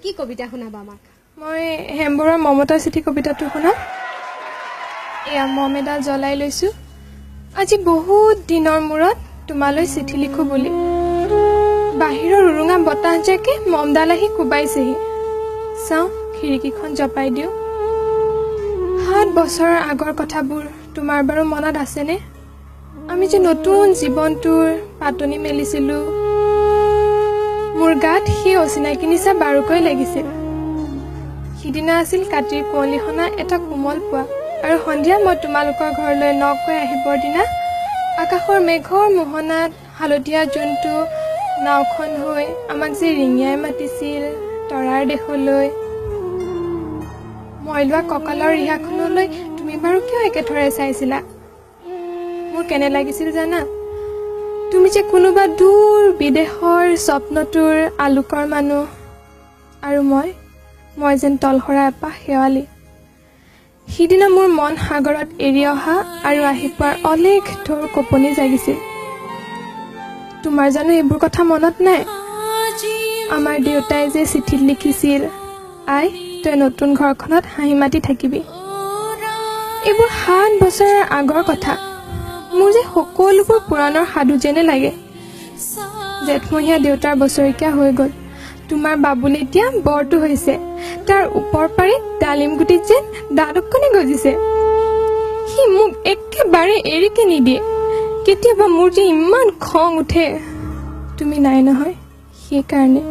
কি কবিতা শুনাবা আমাক? মই হেমবৰুৱাৰ মমতাৰ চিঠি কবিতাটো শুনাম। এয়া মম এডাল জ্বলাই লৈছোঁ। আজি বহুত দিনৰ মূৰত তোমালৈ চিঠি লিখোঁ বুলি বাহিৰৰ উৰুঙা বতাহজাকে মমডাল আহি কোবাইছেহি। চাওঁ, খিৰিকীখন জপাই দিওঁ। 7 বছৰৰ আগৰ কথাবোৰ তোমাৰ বাৰু মনত আছেনে? আমি যে নতুন জীৱনটোৰ পাতনি মেলিছিলোঁ, মোৰ গাত সেই অচিনাকি নিচা বাৰুকৈ লাগিছিল। সিদিনা আছিল কাতিৰ কুঁৱলীসনা এটা কোমল পুৱা, আৰু সন্ধিয়া মই তোমালোকৰ ঘৰলৈ নকৈ আহিবৰ দিনা আকাশৰ মেঘৰ মোহনাত হালধীয়া জোনটো নাওখন হৈ আমাক যে ৰিঙিয়াই মাতিছিল তৰাৰ দেশলৈ। মই লোৱা কঁকালৰ ৰিহাখনলৈ তুমি বাৰু কিয় একেথৰে চাইছিলা? মোৰ কেনে লাগিছিল জানা? তুমি যে কোনোবা দূৰ বিদেশৰ স্বপ্নটোৰ আলোকৰ মানুহ, আৰু মই যেন তলসৰা এপাহ শেৱালি। সিদিনা মোৰ মন সাগৰত এৰি অহা আৰু আহি পোৱাৰ অলেখ ঢৌৰ কঁপনি জাগিছিল। তোমাৰ জানো এইবোৰ কথা মনত নাই? আমাৰ দেউতাই যে চিঠিত লিখিছিল, আই তই নতুন ঘৰখনত হাঁহি মাতি থাকিবি। এইবোৰ 7 বছৰৰ আগৰ কথা। মোৰ যে সকলোবোৰ পুৰাণৰ সাধু যেনে লাগে। জেঠমহীয়া দেউতাৰ বছৰেকীয়া হৈ গ'ল। তোমাৰ বাবুল এতিয়া বৰটো হৈছে। তাৰ ওপৰ পাৰিত ডালিম গুটিত যেন দাঁত অকণি গজিছে। সি মোক একেবাৰে এৰিকে নিদিয়ে। কেতিয়াবা মোৰ যে ইমান খং উঠে, তুমি নাই নহয় সেইকাৰণে।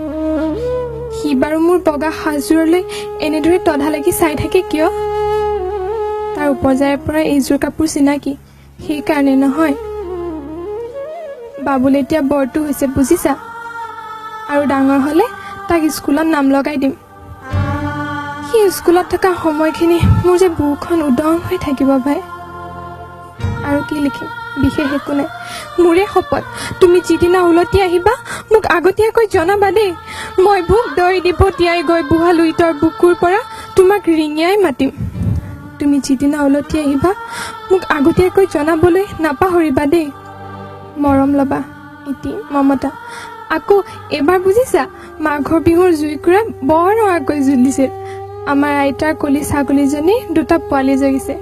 সি বাৰু মোৰ বগা সাজযোৰলৈ এনেদৰে তধা লাগি চাই থাকে কিয়? তাৰ উপজাৰে পৰা এইযোৰ কাপোৰ চিনাকি, সেইকাৰণে নহয়। বাবুল এতিয়া বৰটো হৈছে বুজিছা, আৰু ডাঙৰ হ'লে তাক স্কুলত নাম লগাই দিম। সি স্কুলত থকা সময়খিনি মোৰ যে বুকুখন উদং হৈ থাকিব ভাই। আৰু কি লিখিম, বিশেষ একো নাই। মোৰে শপত, তুমি যিদিনা উলটি আহিবা মোক আগতীয়াকৈ জনাবা দেই। মই ভোক দৈ দি ভটিয়াই গৈ বুঢ়া লুইতৰ বুকুৰ পৰা তোমাক ৰিঙিয়াই মাতিম। তুমি যিদিনা উলটি আহিবা মোক আগতীয়াকৈ জনাবলৈ নাপাহৰিবা দেই। মৰম ল'বা, ইতি মমতা। আকৌ এবাৰ বুজিছা, মাঘৰ বিহুৰ জুইকুৰা বৰ ৰঙাকৈ জ্বলিছিল। আমাৰ আইতাৰ কলি ছাগলীজনী দুটা পোৱালি জগিছে,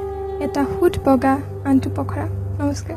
এটা সুধ বগা, আনটো পখৰা। নমস্কাৰ।